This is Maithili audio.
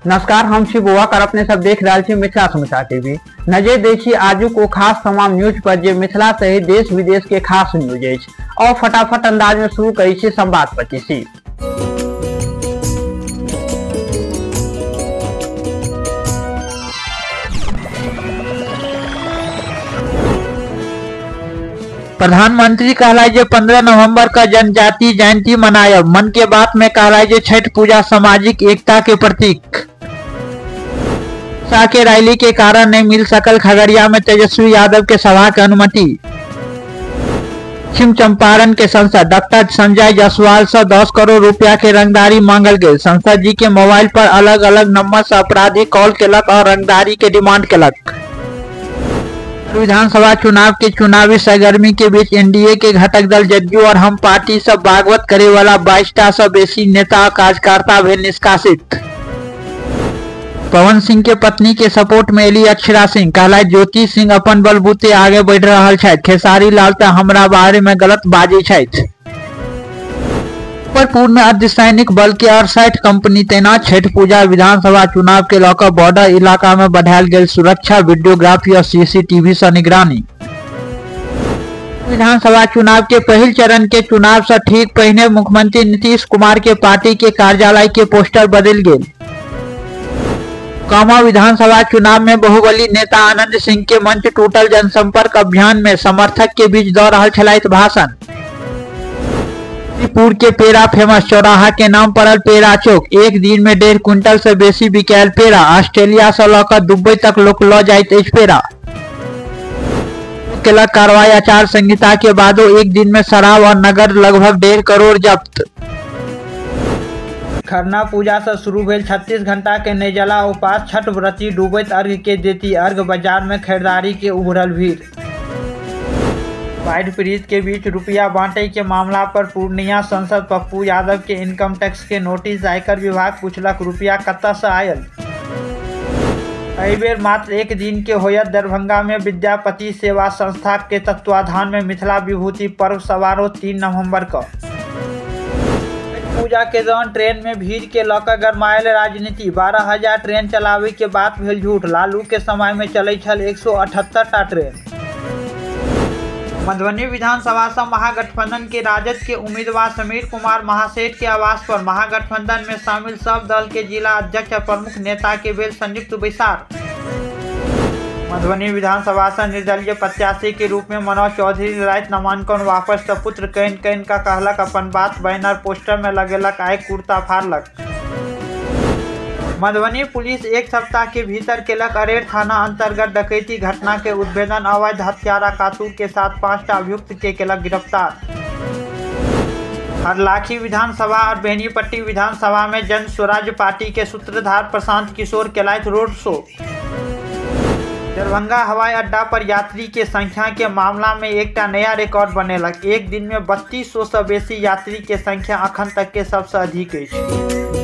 नमस्कार, हम छी बुआकर, अपने सब देख रहा छी मिथिला समाचार टीवी। नजर दै छी आजुक ओ खास तमाम न्यूज पर जे मिथिला सहित देश विदेश के खास न्यूज अछि। और फटाफट अंदाज में शुरू करै छी संवाद पच्चीसी। प्रधानमंत्री कहला जे 15 नवंबर का जनजाति जयंती मनायब। मन के बात में कहला जे छठ पूजा सामाजिक एकता के प्रतीक। शाह के रैली के कारण नहीं मिल सकल खगड़िया में तेजस्वी यादव के सभा के अनुमति। पश्चिम चंपारण के सांसद डॉक्टर संजय जायसवाल से 10 करोड़ रुपया के रंगदारी मांगल गेल। सांसद जी के मोबाइल पर अलग अलग नंबर से अपराधी कॉल केलक और रंगदारी के डिमांड केलक। विधानसभा चुनाव के चुनावी सरगर्मी के बीच एनडीए के घटक दल जदयू और हम पार्टी सब बागवत करे वाला 22टा से बेसी नेता कार्यकर्ता भेल निष्कासित। पवन सिंह के पत्नी के सपोर्ट में एली अक्षरा सिंह, कहला ज्योति सिंह अपन बलबूते आगे बढ़ रहा छथि, खेसारी लाल त हमरा बारे में गलत बाजै छथि। मुजफ्फरपुर में अर्धसैनिक बल के 68 कंपनी तैनात। छठ पूजा विधानसभा चुनाव के लऽ बॉर्डर इलाका में बढ़ायल गेल सुरक्षा, वीडियोग्राफी और सीसीटीवी से निगरानी। विधानसभा चुनाव के पहिल चरण के चुनाव से ठीक पहिने मुख्यमंत्री नीतीश कुमार के पार्टी के कार्यालय के पोस्टर बदल गेल। कामा विधानसभा चुनाव में बाहुबली नेता आनंद सिंह के मंच टूटल जनसंपर्क अभियान में समर्थक के बीच दऽ रहल छलथि भाषण। समस्तीपुर के पेड़ा फेमस चौराहा के नाम पड़ल पेड़ा चौक। एक दिन में 1.5 क्विंटल से बेसी बिकायल पेड़ा। ऑस्ट्रेलिया से लऽ कऽ दुबई तक लोक लऽ जाइत अछि पेड़ा। केलक कार्रवाई आचार संहिता के बादो एक दिन में शराब और नगद लगभग 1.5 करोड़ जब्त। खरना पूजा से शुरू भेल 36 घंटा के निर्जला उपवास। छठ व्रती डूबैत अर्घ के देती अर्घ। बाजार में खरीदारी के उभरल भीड़। बाढ़ि पीड़ित के बीच रुपया बांटे के मामला पर पूर्णिया सांसद पप्पू यादव के इनकम टैक्स के नोटिस। आयकर विभाग पूछलक रुपया कतऽ से आयल। एहि बेर मात्र एक दिन के होयत दरभंगा में विद्यापति सेवा संस्था के तत्वाधान में मिथिला विभूति पर्व समारोह 3 नवंबर का। पूजा के दौरान ट्रेन में भीड़ के लऽ कऽ गरमायल राजनीति। 12,000 ट्रेन चलावे के बात भेल झूठ। लालू के समय में चलै छल 178 टा ट्रेन। मधुबनी विधानसभा से महागठबंधन के राजद के उम्मीदवार समीर कुमार महासेठ के आवास पर महागठबंधन में शामिल सब दल के जिला अध्यक्ष और प्रमुख नेता के भेल संयुक्त बैसार। मधुबनी विधानसभा से निर्दलीय प्रत्याशी के रूप में मनोज चौधरी लड़ाई नामांकन वापस त पुत्र can can का कहलक अपन बात। बैनर पोस्टर में लगेलक आइ कुर्ता फाड़लक। मधुबनी पुलिस एक सप्ताह के भीतर केलक अरेर थाना अंतर्गत डकैती घटना के उद्भेदन। अवैध हथियार कातूल के साथ 5टा अभियुक्त के केलक गिरफ्तार। हरलाखी विधानसभा और बेनीपट्टी विधानसभा में जन स्वराज्य पार्टी के सूत्रधार प्रशांत किशोर केलथि रोड शो। दरभंगा हवाई अड्डा पर यात्री के संख्या के मामला में एकटा नया रिकॉर्ड बनेलक। एक दिन में 3200 से बेसी यात्री के संख्या अखन तक के सबसे अधिक अछि।